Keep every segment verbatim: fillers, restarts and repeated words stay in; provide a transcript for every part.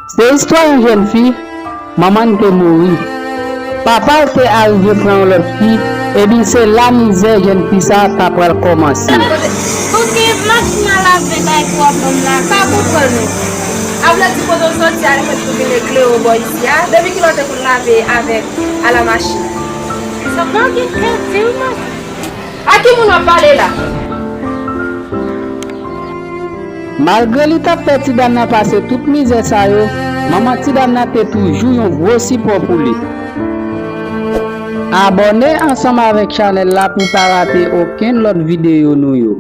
Se istwa yon jèn fi, manman l te mouri. Papa l te arive pran yon lòt fi, epi se la mizè jèn fi sa a ta pral kòmanse. Ou gen machin a lave bay pou w ap ban m la, pa konprann ou. A vle di kote w soti a, li fèt pou vin ekle w bò isi a, depi kilè w te konn lave avèk a la machin? Sa pa gen kè di w non. A ki moun w ap pale la? Malgre li t ap fè ti dam nan pase tout mizè sa yo, manman ti dam nan te toujou yon gwo sipò pou li. Abòne ansanm avèk chanèl la pou w pa rate okenn lòt videyo nou yo.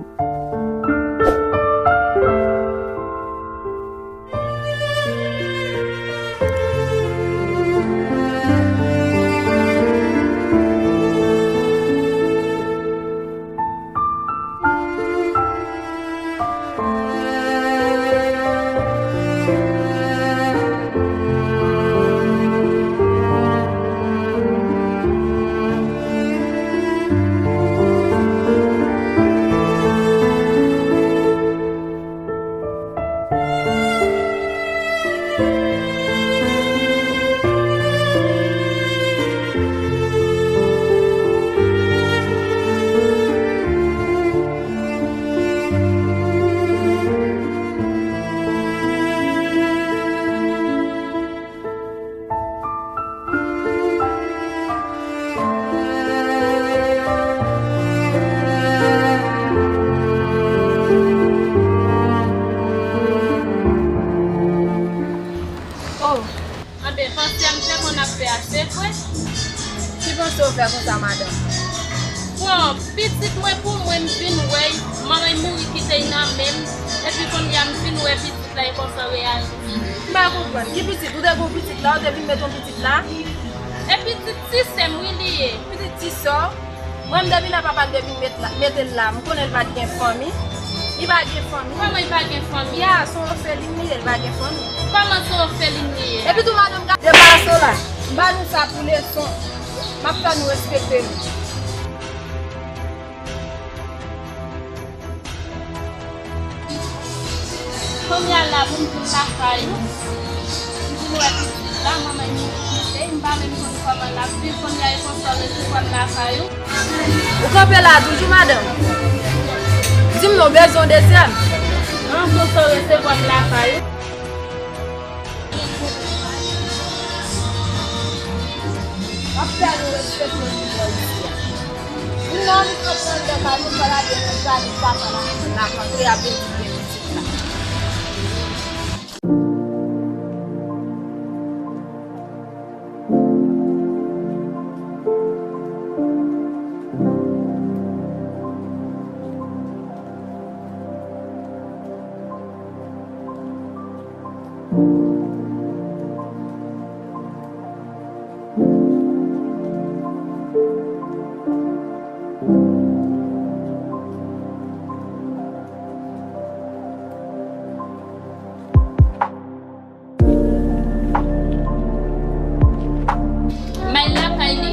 Oh, anben, panse a m te konn ap fè a, se vre? Ki panse w fè konsa, madanm? Bon, pitit mwen pou mwen, m vin wè y, manman y mouri kite y nan men m, epi kounye a m vin wè pitit la, e konsa w reyaji. M pa konprann. Ki pitit? Ou te gen yon pitit la, ou te vin met yon pitit la? E pitit ti sè m, wi, li ye. Pitit ti sè w? Mwen, m depi nan papa l te vin met la, mete l la, m konnen l pa t gen fanmi. Li pa gen fanmi. Kòman li pa gen fanmi? Ya, se yon òfelin li ye, li pa gen fanmi. Kòman se yon òfelin li ye? Epi tou, madanm, gade pase w la. M ba nou sa pou leson. M ap fè nou respekte nou. Kounye a la pou m vin lakay ou, m vin wè pitit la, manman l mouri kite y, m pa menm konn kòman l ap viv, kounye a e konsa w resevwa m lakay ou. Ou kanpe la toujou, madanm? Di m non, w bezwen yon dezyèm? An, konsa w resevwa m lakay ou. W ap fè nou respekte nou bò isi a. Vin nan annik rantre anndan kay nou, pral lage nan jaden papa la, nan lafanmi, y ap vin kite pitit la. M al lakay li,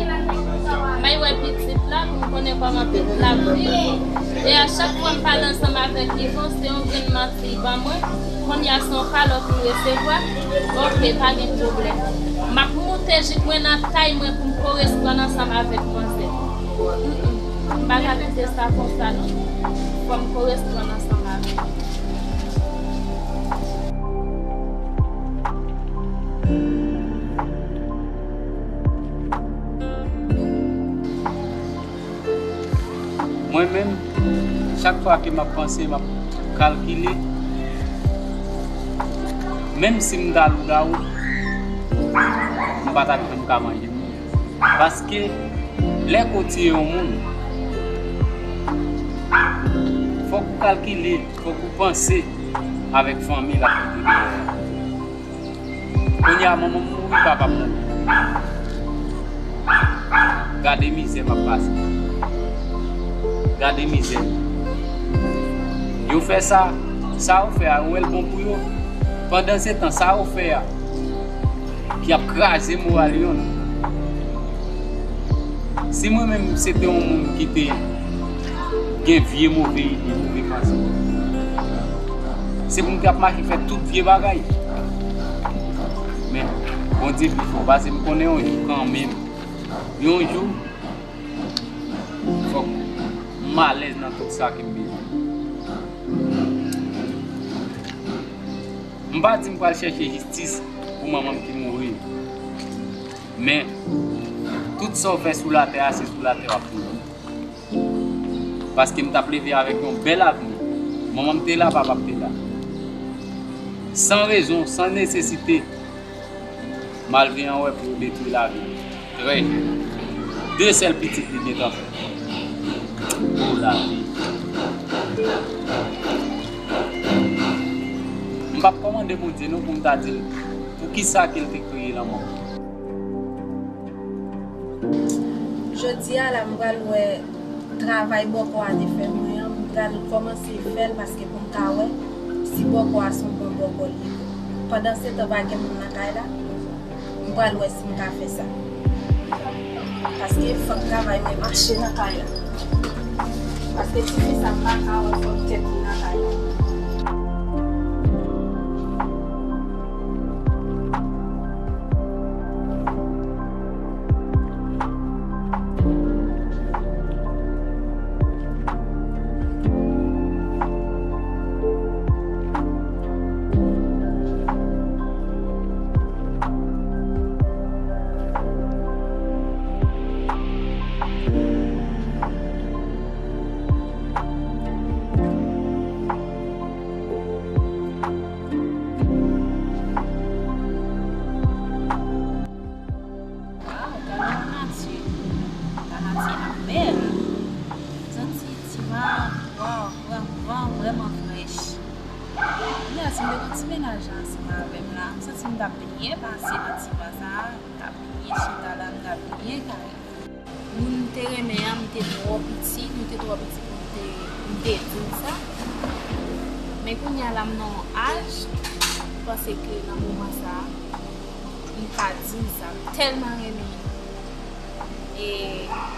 m al wè pitit la pou m konnen kòman pitit la ap viv. E a chak fwa m pale ansanm avèk Yvon, se yon grenn manti li ban mwen. Kounye a se yon kalòt m resevwa. Oke, pa gen pwoblèm. M ap moute jik mwen nan kay mwen pou m koresponn ansanm avèk manzè. Mm, mm. M pa ka kite sa konsa non. Fò m koresponn ansanm avè l. Mwen menm, chak fwa ke m ap panse, m ap kalkile, menm si m ta lougawou, m pa t ap janm ka manje m. Paske lè ke w tiye yon moun, fòk ou kalkile, fòk ou panse avèk fanmi l ap kite dèyè a. Kounye a, manman m mouri, papa m mouri. Gade mizè m ap pase. Gade mizè m. Yo fè sa, sa yo fè a, yo wè l bon pou yo. Pandansetan, sa yo fè a, ki ap kraze moral yo. Si mwen menm se te yon moun ki te gen vye move ide, move panse, se pou m t ap mache fè tout vye bagay. Men, Bondye pi fò, paske m konnen yon jou kanmenm, yon jou, fòk m alèz nan tout sa ke m bezwen. M pa di m pral chèche jistis pou manman m ki mouri. Men, tout sa w fè sou latè a, se sou latè w ap mouri. Paske m t ap leve avèk yon bèl avni. Manman m te la, papa m te la. San rezon, san nesesite, malgre an wè pou yo detwi lavi l. Trè jèn. De sèl pitit li gentan fè. O lavi. M p ap kòmande Bondye non pou m ta di l poukisa ke l te kreye lanmò. Jodi a la, m pral wè travay bòkò a te fè mwen an, m pral kòmanse fè l paske pou m ka wè si bòkò a se yon bon bòkò li ye. Pandansetan, pa gen moun nan kay la, m pral wè si m ka fè sa. Paske fòk travay mwen mache nan kay la. Paske tifi sa m pa ka wè fòk tèt li nan kay la. Waw, gade yon nati. Lanati a bèl. Santi ti van, waw, pran van vrèman frèch. Kounya, si m te gen ti mennaj la ansanm avè m la, m santi m t ap byen pase nan ti van sa a, m t ap byen chita la, m t ap byen kare. Moun m te renmen an, m te twò piti, nou te twò piti pou m te, pou m te di l sa. Men kounya la, m nan yon aj, m panse ke nan moman sa a, m ka di l sa. M tèlman renmen l. E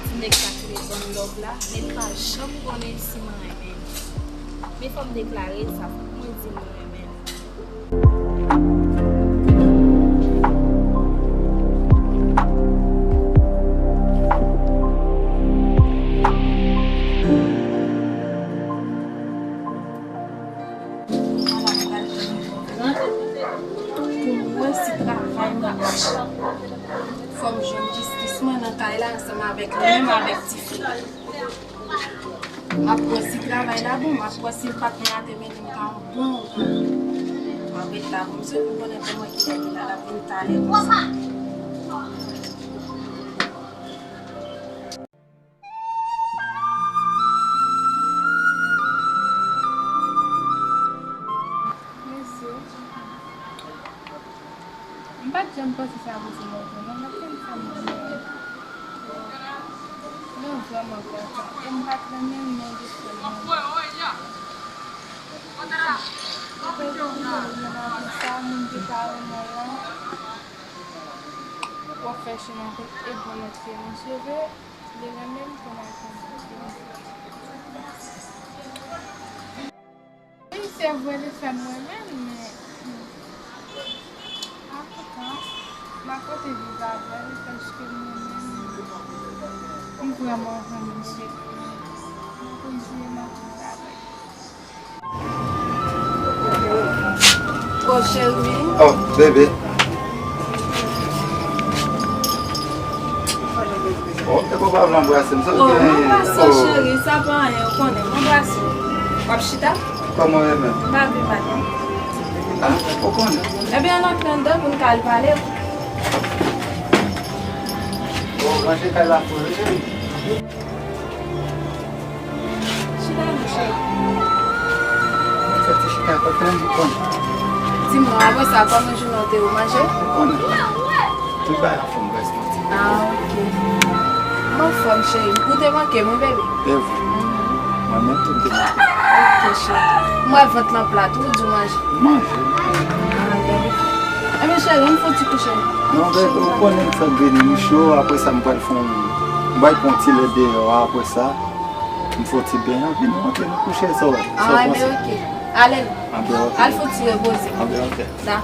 ti nèg sa ki rele One Love la, men li pa janm konnen si mwen renmen l. Men fò m deklare l sa, fòk mwen di l mwen renmen l. Pou m wè si travay mwen mache. Fò m jwenn jistis mwen nan kay la ansanm avèk li menm avèk tifi. M ap wè si travay la bon, m ap wè si l pa t nan atè men li, m ka yon bon. M ap ret la pou m sot pou konnen kòman kilè li la, l ap vin talè konsa. Mesye, m pa t janm panse sa pou ti moto non, m ap tann sa mwen menm. Mwen vrèman kontan e m pa t renmen l non doktè mwen. Epi tou, mwen apre sa, moun ki pa renmen l lan, w ap fè chemen kout e bon lòt fè yon cheve, li renmen m pou m al fè yon cheve. Wi, se vre, li fè m renmen l, men, hmm, antouka, m a konte viv avè l, paske mwen menm, m vrèman renmen l, epi m konn di m ap viv avè l. Oh, cheri. Oh, bebe. Oh, e pa w pa vle anbrase m, sa w gen? Oh, m anbrase w, cheri, sa pa anyen, ou konnen, m anbrase w. W ap chita? Kòman w ye menm? M pa vle pale. Ah, ou konnen. Ebyen, ann antre anndan pou n ka al pale. Oh, ranje kay la pou ou, cheri. Chita non, cheri. Sa ti chita kote m, ou konnen. Di m non, apre sa, kòman jounen w te ye, ou manje? Ou konnen. Tout bagay anfòm, bèl santi. Ah, ok. M anfòm, cheri. Ou te manke m, wi, bebe. E vre. Mhm. Mwen menm tou, m te manke. Ok, cheri. M wè vant lan plat, ou di w manje. Manje. Ah, bebe. Ebyen, cheri, ann fè yon ti kouche. Non, bebe, ou konnen m fèk vini, m cho, apre sa, m pral fè yon, m pral pran yon ti lè deyò a, apre sa, m fè yon ti benyen, epi nou antre, nou kouche, sa w wè. Ah, sa w panse? Ebyen, ok. Ale non. Anben, ok. Al fè yon ti repoze. Anben, ok. Da.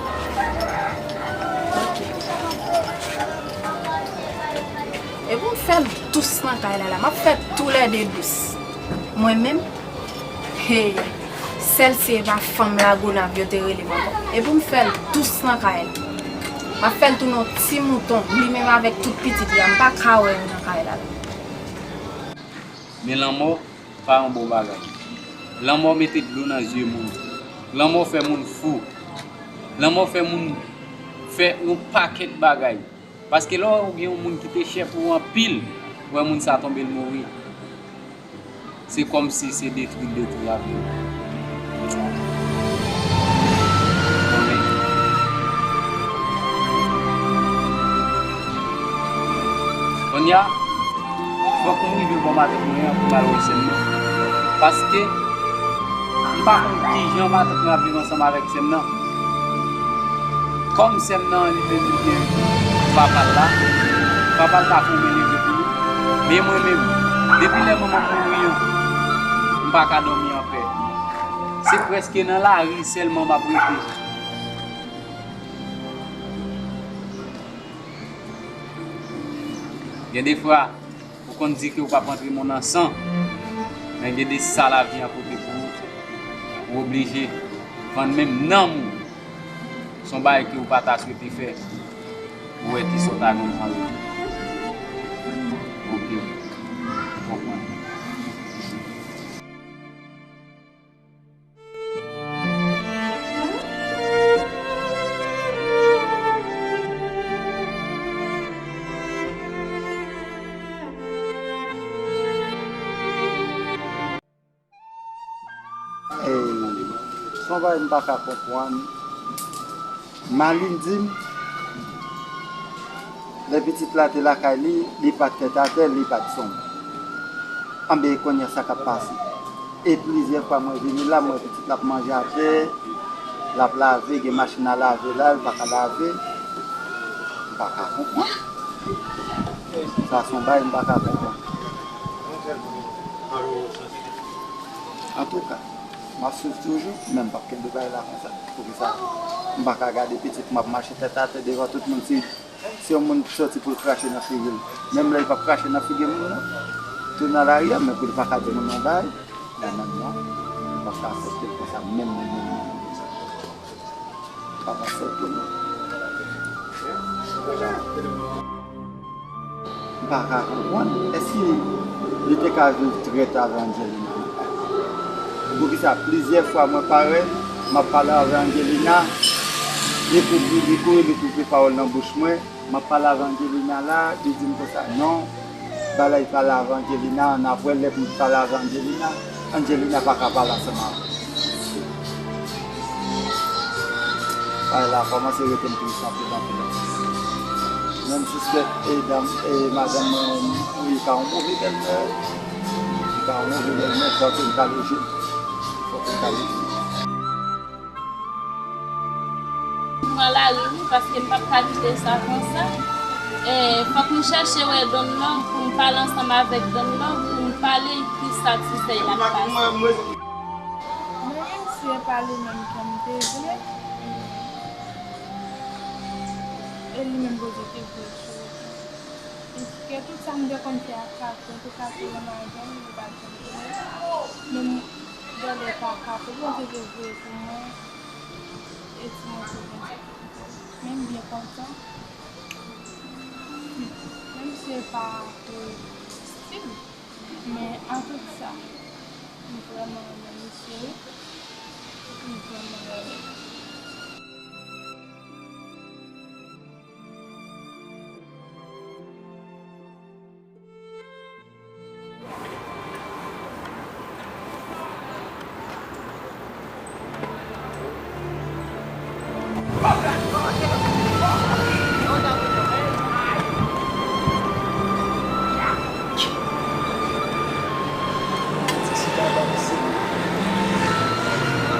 dous nan kay la la. M ap fè toulède dous. Mwen menm, hey, sèl si e pa fanm Lagonav yo te rele m ankò. E pou m fè l dous nan kay la. M ap fè l tounen yon ti mouton, li menm avèk tout pitit li a. M pa ka wè yo nan kay la la. Men lanmò pa yon bon bagay. Lanmò mete dlo nan zye moun. Lanmò fè moun fou. Lanmò fè moun fè yon pakèt bagay. Paske lè w gen yon moun ki te chè pou ou anpil, ou wè moun sa tonbe l mouri, se kòmsi se detwi l detwi lavi w. Kounye a, fòk m rive bò matant mwen an pou m al wè sè m nan. Paske m pa konn kijan matant mwen ap viv ansanm avèk sè m nan. Kòm sè m nan li menm li gen papa l la, papa l pa fè yon men leve pou li. Men mwen menm, depi lè manman m mouri an, m pa ka dòmi anpè. Se prèske nan lari sèlman m ap rete. Gen de fwa, ou konn di ke ou p ap antre mòn an san, men gen de sa lavi an pote pou ou, ou oblije vann menm nanm ou. Se yon bagay ke ou pa ta swete fè, ou wè ki sa w ta jwenn anlè. Ok, m konprann. E, se yon bagay m pa ka konprann. Malin di m, lè pitit la te lakay li, li pa t tèt atè, li pa t sonm. Anben, kounye a sa k ap pase. E plizyè fwa mwen vini la, m wè pitit la ap manje atè, l ap lave, gen machin a lave la, l pa ka lave. M pa ka konprann. Sa se yon bagay m pa ka konprann. Antouka, m ap swiv toujou, men m p ap kenbe bagay la konsa. Poukisa m pa ka gade pitit m ap mache tèt atè devan tout moun? Si, si yon moun soti pou l krache nan figi l, menm lè l p ap krache nan figi moun nan, tou nan lari a, men pou l pa ka di moun yon bagay, nan menm non, m p ap ka aksepte l konsa, menm, menm, menm, menm. Papa sèl pou nou. M pa ka konprann. Èske li te ka viv trèt avè Angelina? Poukisa plizyè fwa mwen parèt, m ap pale avè Angelina, li koupe, li kouri, li koupe pawòl nan bouch mwen, m ap pale avè Angelina la, li di m konsa, non, bagay pale avè Angelina, n ap wè lè pou m pale avè Angelina, Angelina pa ka pale ansanm avè m. Bagay la kòmanse rete m tris anpil, anpil, anpil. Menm sispèk, e, dam, e, madanm mwen, li ka yon move bèlmè, li ka yon move bèlmè, fòk m kale je m, fòk m kale je m. Pran lari wi, paske m p ap ka kite sa konsa. E, fòk m chèche wè Don nan pou m pale ansanm avèk Don nan, pou m pale kisa ti sèy la ap pase. Mwen menm, si e pa li menm ke m te vle, e li menm poze te vle sou. Piske tout sa m te konn fè ak Kato, pou Kato renmen avè m, li pa t janm vle. Menm dèlè pa Kato, Bondye te voye pou mwen, e ti mwen pou Bondye. Men m byen kontan. Menm si e pa, e, fasil, men an tout sa, m vrèman renmen misye wi. M vrèman renmen.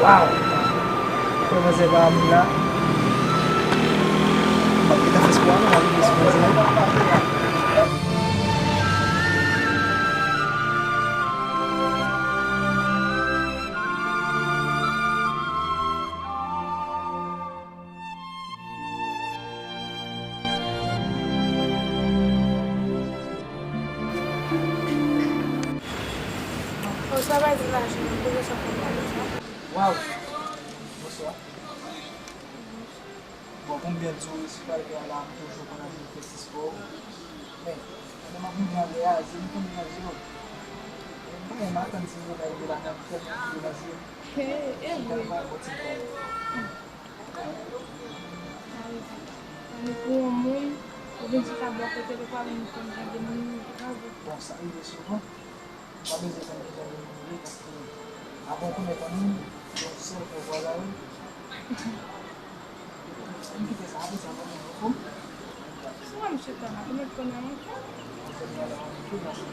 Waw! Kòmanse pa moun la. M ap gentan fè spò a, non, m ap gentan fè spò a. Travay di lajan, poze sa pou mwen. Waw! Bonswa. Bon, konbyen di w isi pral gen la, m toujou konn ap vin fè ti spò. Men, pandan m ap vin nan lè a, je m konn nan je w. Mwen, m atann ti vlog la rive la, m ap fè m ap vin nan je w. He, e vre. Mwen, m ap bon ti vlog. Annik pou yon moun, ou vin chita bò kote l, ou pa menm konn jan de moun li ye, ou pa vle. Bon, sa rive souvan. M pa bezwen konn kijan de moun li ye, paske avan w konnen konnen, se yon sèl fwa w pral la wi. M kite sa, apre sa, mwen menm, oke? Si mwen, misye tann, ou mèt konnen, oke? Misye tann, oke, mèsi.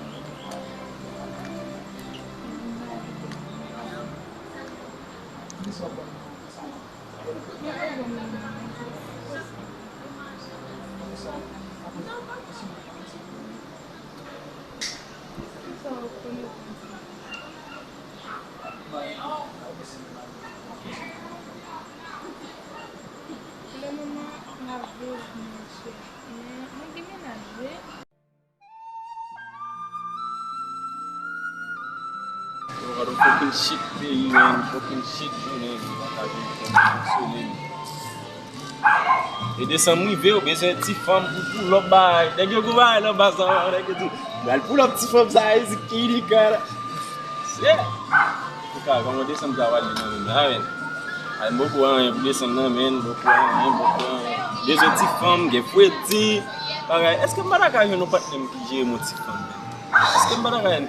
Misye tann, oke. Pou le moman, m ap viv, monchè. Men, mwen gen mennaj, wi. Yo, what a fucking shit peyi, man. Fucking shit jounen, m pa ka viv, fò m fonksyone. E desanm rive, ou bezwen ti fanm pou pull up bagay. Nèg yo gwo bagay nan baz la, nèg yo di, "Pral pull up ti fanm sa, e zi ki li ka la." Shit! Antouka, kòman desanm sa pral ye nan men la, men? Ay, m poko anyen pou desanm nan, men, m poko anyen, m poko anyen. Bezwen ti fanm, gen fredi, bagay. Èske m pa ta ka jwenn yon patnè m ki jere m yon ti fanm, men? Èske m pa ta ka jwenn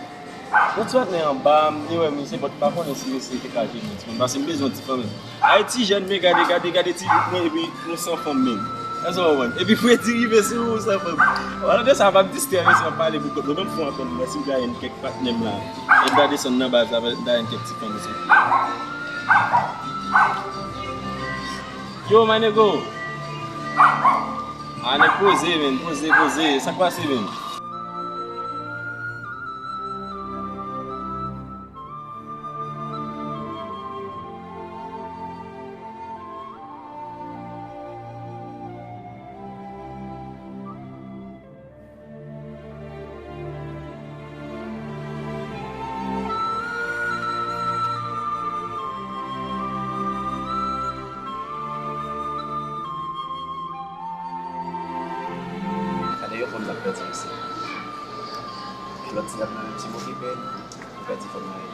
yon ti patnè anba m, li wè misye, but m pa konnen si misye te ka jere m yon ti fanm, paske m bezwen yon ti fanm, men. Ay, ti jèn, men gade, gade, gade ti jouk mwen, epi nou san fanm, men. Èske w konprann? Epi fredi rive sou ou, ou san fanm. Wala de sa, m ap distrè mesye, m ap pale pou kont mwen. Ban m fè yon apèl, men si m ka jwenn kèk patnè m la. Epi m ta desann nan baz la, m ta jwenn kèk ti fanm isi. Yo, my nigga. A, nèg poze, men. Poze, poze. Sa k pase, men? Gade yon fanm k ap pèdi misye. Lòt ti nèg nan menm ti okipe l, li pèdi fanm nan ye.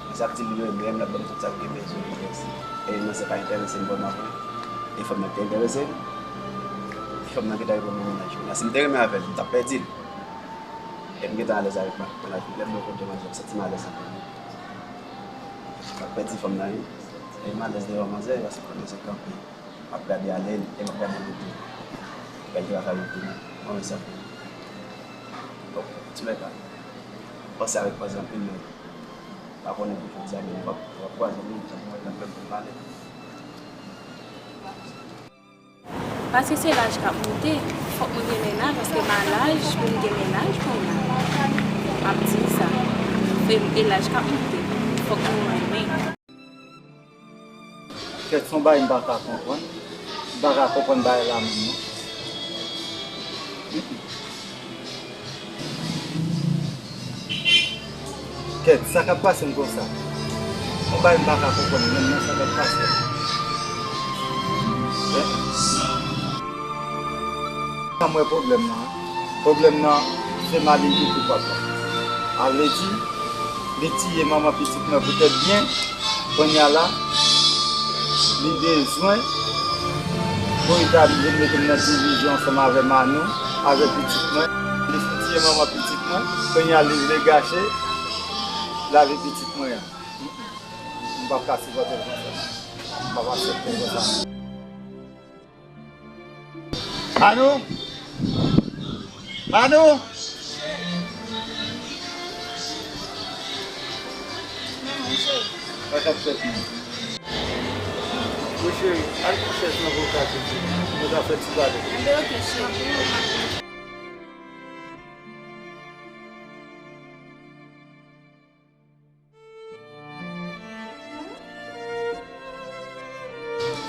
Misye ap di m li renmen m, l ap ban m tout sa m gen bezwen, li pèdi. E nan se pa enterese m vrèman vre. E fanm nan ki te enterese m, fanm nan gentan reprann nan mennaj mwen. Si m te renmen avè l, m t ap pèdi l. E m gentan alèz avèk mennaj mwen. Lè m rankontre manzè, m santi m alèz anpil wi. M ap pèdi fanm nan wi. E m alèz devan manzè, paske fanm nan se kanpe. M ap gade ale, e m ap gade rete. Bèl travay yo tou. Mwen menm sa. Bon, antoulèka, m panse avèk manzè anpil, men m pa konnen pou jodi a, men m p ap, m p ap kwaze moun, sa pou mwen nan fè m pale. Paske se laj k ap moute. Fòk mwen gen mennaj, paske m a laj pou m gen mennaj kounye a. M ap di sa. E, e laj k ap moute. Fòk nou renmen. Kèt, se yon bagay m pa ka konprann. M pa ka konprann bagay la menm non. Mm, mm. Kèt, sa k ap pase m konsa? Yon bagay m pa ka konprann menm nan, sa k ap pase m. Hein? Sa m wè pwoblèm nan, pwoblèm nan se malin ki koupab la. A vle di, li tiye manman pitit mwen poutèt byen, kounye a la, li bezwen pou li ta vin mete m nan divizyon ansanm avè Manou, avè pitit mwen. Li fin tiye manman pitit mwen, kounye a li vle gache lavi pitit mwen an. Mm, mm. M p ap ka sipòte l konsa. M p ap aksepte l konsa. Manou! Manou! Sa k ap fèt menm? Wi cheri, al pran chèz nan bò kay la, nou ka fè ti pale. Enben oke cheri.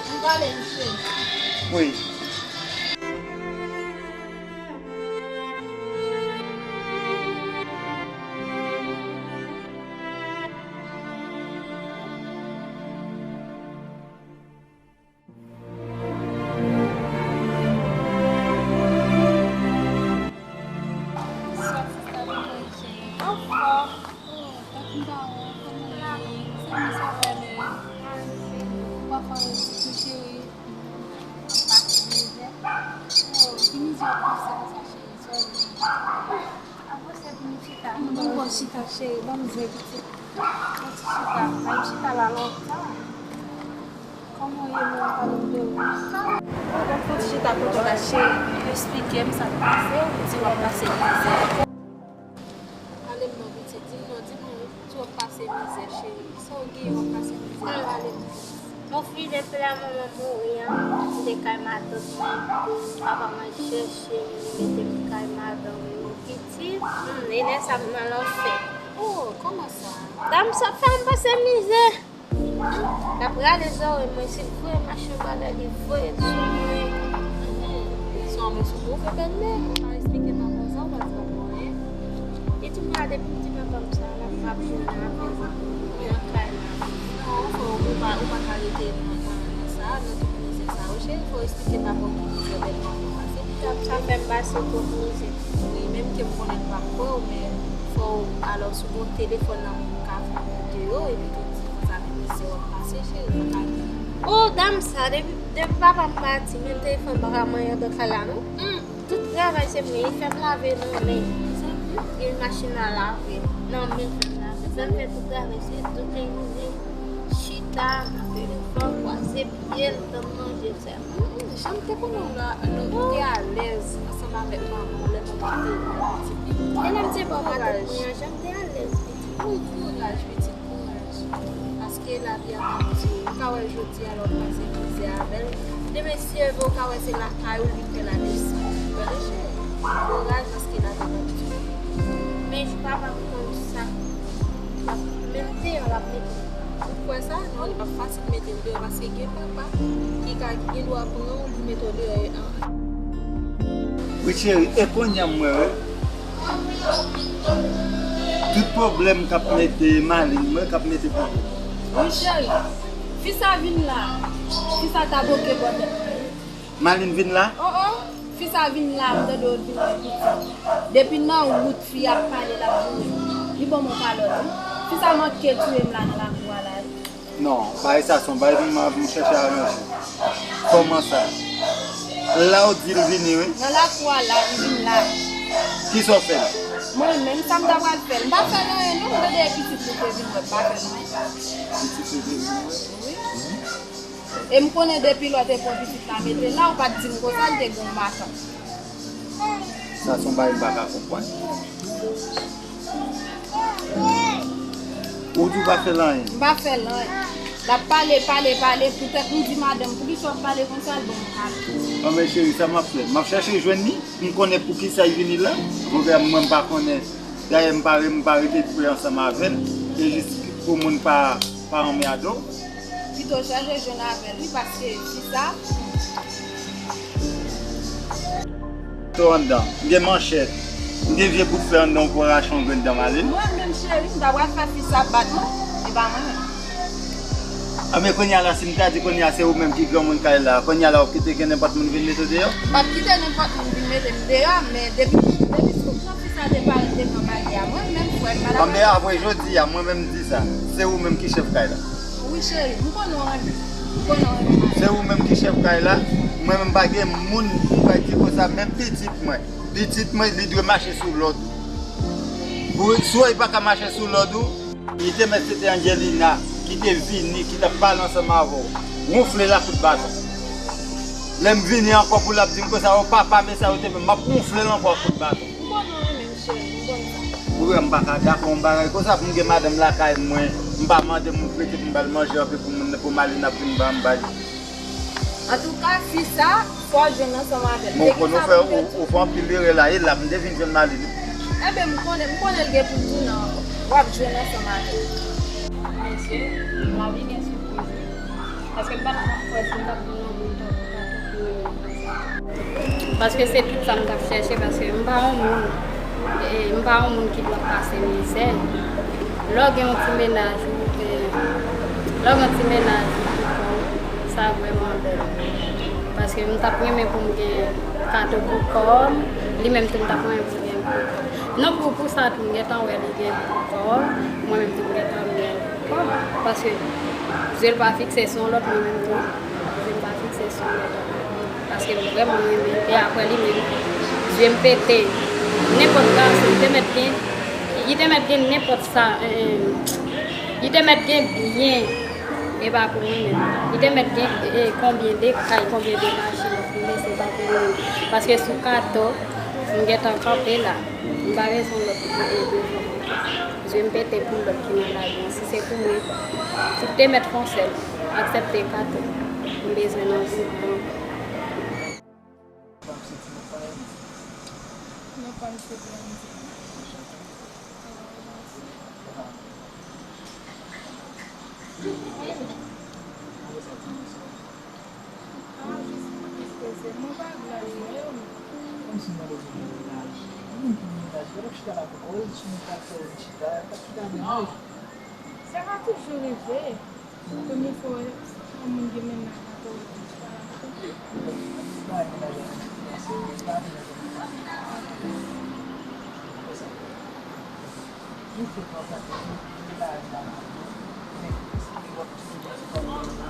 Ann pale, mesye. Wi. Avanse konsa, cheri, sòl. Avanse pou m chita. Bon, bon, chita, cheri, ban m jwe pitit. Bon, ti chita, bay m chita la lontan. Kòman w ye menm, pale m de ou? Bon, bon, fon ti chita kote w la, cheri. Eksplike m sa k pase, ou di w ap pase mizè. Pale m non, pitit, di m non, di m non, wi. Twòp pase mizè, cheri. Sa w gen, w ap pase mizè, pale m. Mon fi, depi lè manman mouri an, m te kay matant mwen. Papa mwen chèche m, li mete m kay madanm li. Pitit, hmm, e lè sa m nan lanfè. Oh, kòman sa? Dam sa fè m pase mizè. L ap rale zòrèy mwen, si l voye machin bagay, li voye l sou mwen. Mhm. Se yon mesye ou fè bèlmè, ou pa eksplike papa w sa, ou pa di papa w anyen. Li di m la, depi m di papa m sa, l ap, m ap jwenn avè l nan kay la. Non, fò ou pa, ou pa ka rete nan, nan, nan sa, nan tout mizè sa yo, cheri, fò w eksplike papa w ki mizè bèlmè w pase. Sa fè m pase twòp mizè. Wi, menm ke m konnen l pa kwè w, men fò w, alò, si w gen yon telefòn nan men w, ou ka fè yon videyo, epi tou di konsa, men mizè w ap pase, cheri, pa ka gen. Oh, dam sa, depi, depi papa m pati, menm telefòn pa ka manyen andan kay la, non. Hmm. Tout travay se mwen, li fè m lave nan men. Li machin nan lave nan men, fè m lave. Sa m fè tout travay, se tout li manje, chita, nan telefòn, kwaze pye l, tann manje, sèlman. Hmm, jan m te konnen w la, lè ou te alèz ansanm avèk manman w, lè manman w te pitit. E lè m te ba w matant mwen an, jan m te alèz, pitit. Wi, kouraj, pitit. Kouraj. Paske lavi a pa di. Ou ka wè jodi a lè w pase mizè avè l. Demen si Dye vle, ou ka wè se lakay ou li fè la desann. Tande cheri. Kouraj paske lavi a pa di. Men papa m konn sa. L ap menm deyò l ap mete m. Ou kwè sa? Non, li p ap fasil mete l deyò paske gen papa ki ka, ki gen dwa pran w, li mete w deyò. Wi cheri, e kounye a m wè wi. Tout pwoblèm k ap mete Malin, mwen k ap mete pwoblèm. Wi cheri, fi sa vin la, fi sa ta boke bò tèt mwen. Malin vin la? Oh oh, fi sa vin la, m tande w vin wè pitit. Depi nan wout fi a ap pale l ap joure. Li ban m yon kalòt wi. Fi sa manke touye m la nan lakou a la wi. Non, bagay sa se yon bagay pou m, pou m chèche aranje. Kòman sa? La w di l vini, wi. Nan lakou a la, li vin la. Kisa w fè l? Mwen menm, sa m ta pral fè l? M pa fè l anyen, non, m tande e pitit li te vin wè, m pa fè l anyen. Pitit li te vin wè? Wi. E m konnen depi lè w te pran pitit la mete la, ou pa t di m konsa, l te gen yon matant. Sa se yon bagay m pa ka konprann. Ou di w pa fè l anyen? M pa fè l anyen. L ap pale, pale, pale, poutèt m di madanm, poukisa w ap pale konsa, l ban m kado. Anben cheri, sa m ap fè? M ap chache jwenn li, m konnen poukisa l vini la. Monchè, mwen m pa konnen. Dayè, m pa, m pa rete pre ansanm avè l. Se jis pou moun pa, pa anmède w. Pito w chache jwenn avè l, wi, paske fi sa. To anndan. M gen manchèt. M gen vye bout fè anndan, ou pran rache yon grenn dan Malin. Mwen menm cheri, m ta pral fè fi sa bat mwen. E pa mwen menm. Anben kounye a la, si m ta di kounye a se ou menm ki granmoun kay la, kounye a la w ap kite gen nenpòt moun vin mete w deyò? M p ap kite nenpòt moun vin mete m deyò, men depi, depi sou jan fi sa te parèt devan baryè a, mwen menm frè m pa t ap. Anben apre jodi a, mwen menm m di sa, se ou menm ki chèf kay la. Wi cheri, m konnen w renmen. M konnen w renmen. Se ou menm ki chèf kay la. Mwen menm pa gen moun pou m kay di konsa, menm pitit mwen. Pitit mwen, li dwe mache sou lòd ou. Ou, si w wè li pa ka mache sou lòd ou, li te mèt se te Angelina ki te vini, ki t ap pale ansanm avè w. Wonfle l ak kout baton. Lè m vini ankò pou l ap di m konsa, o papa, men sa yo te fè m, m ap wonfle l ankò ak kout baton. M konnen w renmen m, cheri, m konn sa. Ou wè m pa ka dakò yon bagay konsa pou m gen madanm lakay mwen, m pa mande moun prete pou m ba l manje anpi pou moun, pou Malin ap vin ba m bay. Antouka, fi sa, fò w jwenn ansanm avè l. Bon, konnen w fè, ou, ou fè anpil erè la, e la m te vin jwenn Malin. Enben, m konnen, m konnen l gen pou l tounen ankò. W ap jwenn ansanm avè l. Mesye, lavi gen sipriz wi. Paske m pa t janm kwè si m t ap jwenn yon moun tankou Tatou ki renmen m konsa. Paske se tout sa m t ap chèche, paske m pa yon moun, e, m pa yon moun ki dwe ap pase mizè. Lè w gen yon ti mennaj ou, e, lè w gen yon ti mennaj ou pou kò w, sa vrèman bèl. Paske m t ap renmen pou m gen Kato pou kò m, li menm tou m t ap renmen pou l gen pou kò m. Non, pou, pou sa tou, m gentan wè li gen pou kò m, mwen menm tou m gentan gen pou kò m. Paske zye l pa fikse sou yon lòt, mwen menm tou, zye m pa fikse sou yon lòt. Paske m vrèman renmen l, e apre li menm, Zye m pete. Nenpòt gason, li te mèt gen, li te mèt gen nenpòt sa, eh, li te mèt gen byen, e pa pou mwen menm. Li te mèt gen, eh, konbyen de kay, konbyen de machin, men se pa pou mwen menm. Paske sou kato, m gentan kanpe la. M pa bezwen lòt, eh, devan. Zye m pete pou lòt ki nan lari an. Si se pou mwen, si te mèt fè yon sèl, aksepte kato. M bezwen nan vi m ankò. Non, pa m se Blondie. Ah, jis pou tristese. Mwen pa glè yo. Kòmsi mwen bezwen yon mennaj. Mwen vin pou yon mennaj. Gade w chita la pou kòl, sou mwen pa fè yon chita, pa chita mennaj. Sa ka toujou rive. Premye fwa w wè yon moun gen mennaj la, pou w chita la pou kòl. Mwen pa mennaj avèk yon fiyanse, mwen pa mennaj avèk yon fiyanse. Konsa.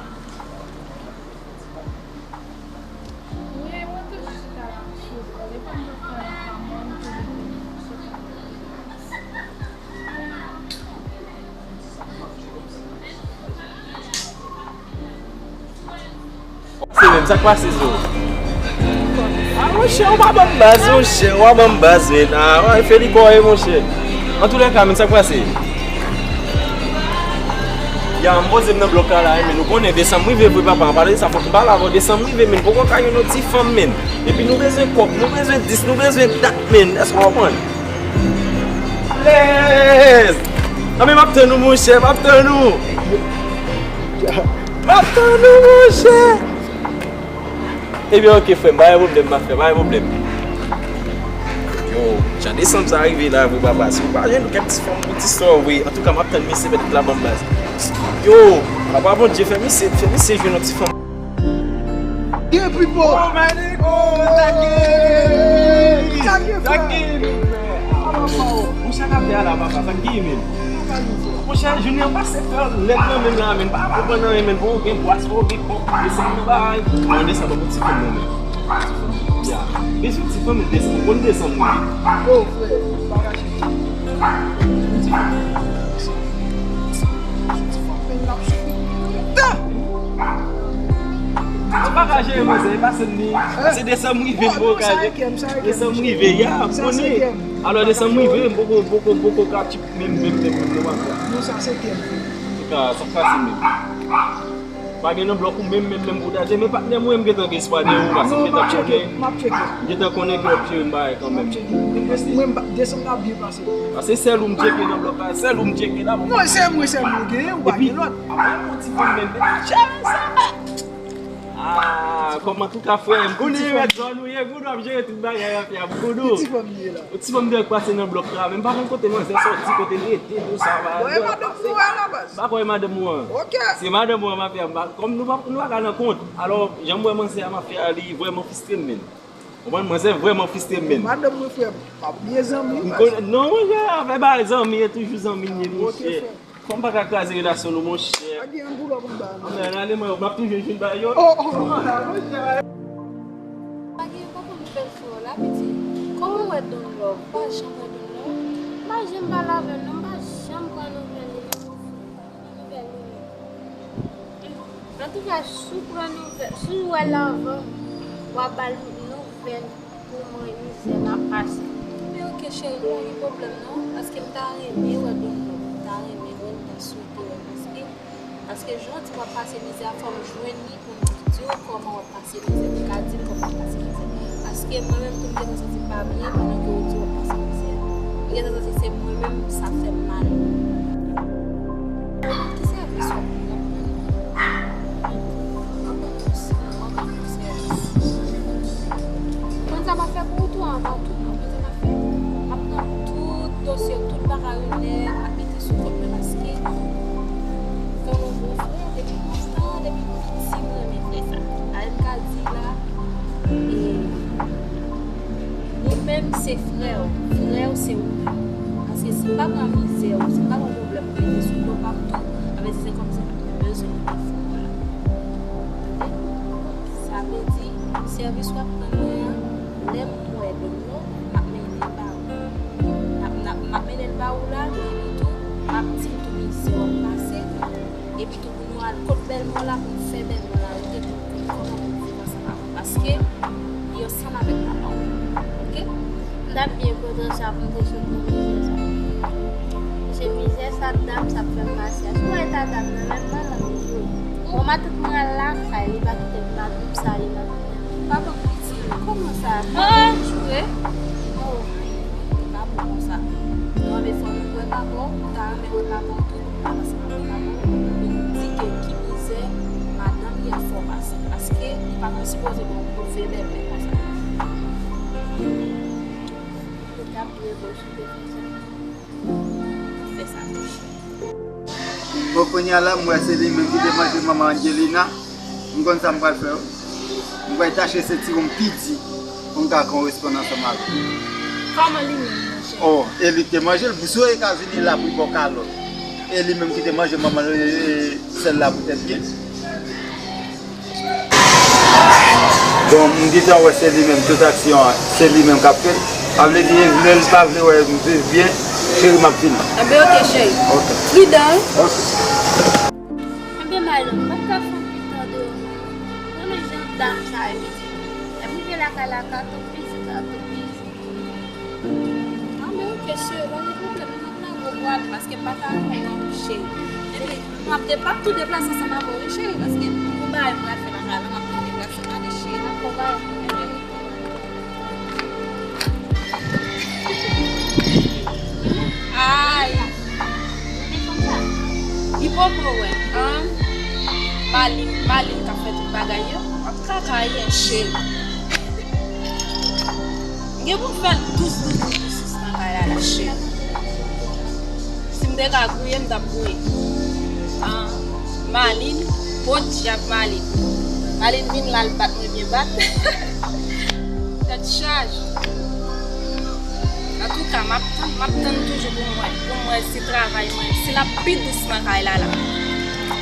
Se menm, sa k pase sou ou? Ah, monchè, ou pa ban m baz, monchè, ou pa ban m baz, men. Ah, w ap fè li kòye, monchè. Antoulèka, men, sa k pase? Ya, m poze m nan blòk la, la, men ou konnen, desanm rive vre, papa, an pale de sa, fòk m pale avè w, desanm rive, men, poko ka jwenn yon ti fanm, men. Epi nou bezwen kòb, nou bezwen dis, nou bezwen dat, men. Èske w konprann? Alèz! Anben, m ap tann ou, monchè, m ap tann ou. M ap tann ou, monchè. Ebyen, oke, frè m, pa gen pwoblèm, ma frè, pa gen pwoblèm. Yo, jan desanm sa rive la, vre, papa. Si w pa jwenn kèk ti fanm pou ti sò, vre. Antouka, m ap tann misye, pètèt l ap ban m baz. Yo, papa Bondye, fè misye, fè misye jwenn yon ti fanm. Yeah, people! Oh, my nigga! Oh, Zaki! Zaki, frè! Zaki, frè! Monchè, k ap fè a la, papa, sa k gen menm? Monchè, jounen an pase fè lèd nan men m la, men pa konprann anyen, men fò w gen bwas, fò w gen kòb, desanm nan bagay. Mwen desanm, poko ti fanm nan men. Ya. Bezwen ti fanm, men desanm, konn desanm, wi. Yo, frè, bagay cheri. Ti fanm, men l ap soufri. Ou pa ka jere manzè, e pa sèl li. Se desanm rive, m poko ka jere. Desanm rive, ya, m konnen. Alò, desanm rive, m poko, poko, poko ka tchip menm, menm, menm, menm, non, papa. Non, sa se kèm. Antouka, sa k pase menm? Pa gen nan blòk ou menm, menm, menm pou w ta jere, men patnè m, wi, m gentan gen espwa de ou, paske m gentan konnen, m gentan konnen ke w ap jere m bagay kanmenm. Mwen, m pa, desanm nan ap byen pase. Paske sèl ou m tcheke nan blòk la, sèl ou m tcheke la. Non, se mwen sèlman ou genyen, ou pa gen lòt. Epi, apre yon ti fanm menm, chè sa. Ah, kòman tou ka frè m? Kounye mèt zòn ou ye, Goudou ap jere tout bagay an fè ap Goudou. Yon ti fanm li ye la. Yon ti fanm dèyè k pase nan blòk la, men m pa konn kote manzè sòti, kote l rete, tou sa, bagay. Bon, e madanm ou a la baz? M pa kwè e madanm ou an. Ok. Se madanm ou an, mafya, m pa, kòm nou pa, nou pa ka nan kont. Alò, jan m wè manzè a, mafya, li vrèman fistre m, men. Konprann, manzè vrèman fistre m, men. Madanm mwen, frè m, pa bliye zanmi, baz. Non, monchè, afè ba zanmi, e toujou zanmi n ye, monchè. Fò m pa ka kraze relasyon nou, monchè. Pa gen ann pou lòt anba, non. Ann ale, mwen, m ap toujou jwenn ba yo. Oh, oh. Monchè. Pa gen, pa konn nouvèl frè w la, pitit. Kòman w wè Don Love? Pa janm wè Don Love? M pa janm pale avè l, non, m pa janm pran nouvèl li, non. Nouvèl li, non. Antouka, si w pran nouvèl, si w wè l avan, w a ba l nouvèl. Pou mwen, mizè m ap pase. Men oke, cheri, m pa gen pwoblèm, non. Paske m ta renmen wè Don Love. M ta renmen wè l, m ta swete wè l. Paske, paske jan w di m ap pase mizè a, fò m jwenn li pou m di w kòman w ap pase mizè. M ka di l kòman w ap pase mizè. Paske mwen menm tou, m gentan santi m pa byen pandan ke w di w ap pase mizè a. M gentan santi se mwen menm, sa fè m mal. Ki sèvis w ap pran? Konn sa m ap fè pou ou tou, a, m ap tou, konn sa m ap fè? M ap pran tout dosye, tout bagay ou nèt, m ap mete sou kont mwen, paske fò nou bon frè, depi lontan, depi nou piti, m renmen frè sa. A, m ka di la, e, ou menm se frè w, frè w se ou menm. Paske si m pa pran mizè w, si m pa pran pwoblèm ou mete sou do m, m ap tou, sa vle di se kòmsi m pa t bezwen mete frè w la. Tande? Sa vle di, sèvis w ap rann mwen an, Lè m wè Dònlo, m ap mennen l ba ou. M ap, m ap, m ap mennen l ba ou la, epi tou, m ap di l tou mizè w ap pase. Epi tou, pou nou al kot bèlmè w la, pou nou fè bèlmè w la rete, pou nou konn kòman pou nou viv ansanm avè w. Paske, li ansanm avèk papa w. Oke? M t ap byen kontan sa pou m te sot nan mizè sa. Se mizè sa dam sa ap fè m pase a. Si w wè eta dam nan, menm manman m li jwe. Bon, matant mwen al lakay, li pa kite m pa gwoup sa, li pa kite m. Papa m piti, kòman sa? Papa m jwe. Oh, li pa bon konsa. Non, men fò nou wè papa w, m ta renmen wè papa w tou, pou m al ansanm avè papa w, pou m di ke ki mizè madanm li ap fè w pase. Paske li pa t sipoze ba w move bèlmè konsa. Li t ap dwe bon sou te fè sa. Fè sa, monchè. Bon, kounye a la, m wè se li menm ki te manje manman Angelina. M konn sa m pral fè, wi. M pral tache se ti wonm pi di pou m ka gen yon respon ansanm avè l. Kòman li menm, monchè? Oh, e li ki te manje l, sou e ka vini la pou bò kalòt. E li menm ki te manje manman l, e, e, sèl la poutèt byen. Bon, m gentan wè se li menm, tout aksyon an, se li menm k ap fè l. Sa vle di, e vle l pa vle wè m viv byen, cheri, m ap vini. Enben, oke, cheri. Oke. Pridan, wi. Oke. Enben, Marlon, m p ap ka fè anpil tan deyò, non. Konnen jan dam sa yo ye. Lè m rive lakay la, katon bizi, katon bizi. Ah, men oke, cheri, pa gen pwoblèm, nou ap nan gwo bwat, paske m pa ka renmen w, cheri. Epi, nou ap de-, m ap tou deplase ansanm avè w, wi, cheri, paske m gon bagay m pral fè lakay la, m ap tou deplase, ale, cheri. Dakò, bye. Ay. Li poko wè, an. Malin, Malin k ap fè tout bagay yo. Ap kaka ye, cheri. M gen pou m fè l dous, dous, dous, dous, dous nan kay la, la, cheri. Si m te ka gouye, m t ap gouye. An, Malin, podyab Malin. Malin vin la, l bat mwen byen bat. Tèt chaje. Antouka, m ap tann, m ap tann toujou pou m wè, pou m wè si travay mwen, si l ap pi dous nan kay la la.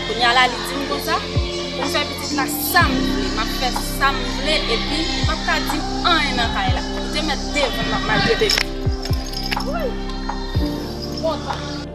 Kounye a la, li di m konsa, pou m fè pitit la sa m vle, m ap fè sa m vle, epi li p ap ka di m anyen nan kay la. Li te mèt devan m ap maltrete l. Wouy! M kontan.